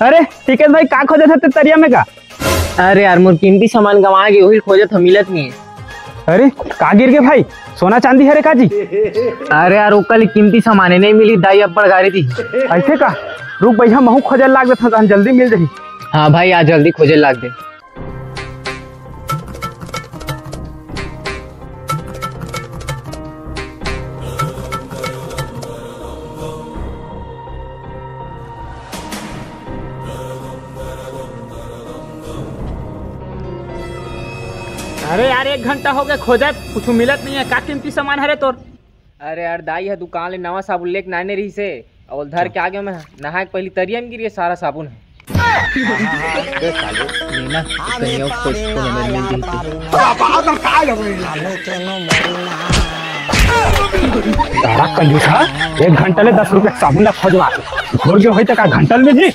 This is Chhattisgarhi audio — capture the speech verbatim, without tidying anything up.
अरे टिकट भाई, का खोजत हस तरिया में का? अरे यार, मोर कीमती सामान गंवा गे, ओही खोजत हंव, मिलत नइ हे। अरे, का गिर गे भाई? सोना चांदी हरे का जी? अरे यार, ओकर ले कीमती सामान हे, नइ मिली, दाई अब्बड़ गारी दी। अइसे का? रुक भैया, महूं खोजे लाग देथंव, तहन जल्दी मिल जाही। हाँ भाई, आज जल्दी खोजे लाग दे। अरे यार, एक घंटा होगे खोजत, कुछू मिलत नइ हे। का कीमती सामान हरे तोर? अरे यार, दाई ह दुकान ले नवा साबुन लेके नहाने रहिस हे, अउ धर के आ गेंव मैं। नहाय के पहिली तरिया में गिर गे सारा साबुन ह। दे साले, लेना, कहीं अउ खोज, कोनो मेर मिल जाही। सारा कंजूस ह, एक घंटा ले दस रुपया के साबुन ला खोजवा, घोर गे होही त का घंटा ले मिलही?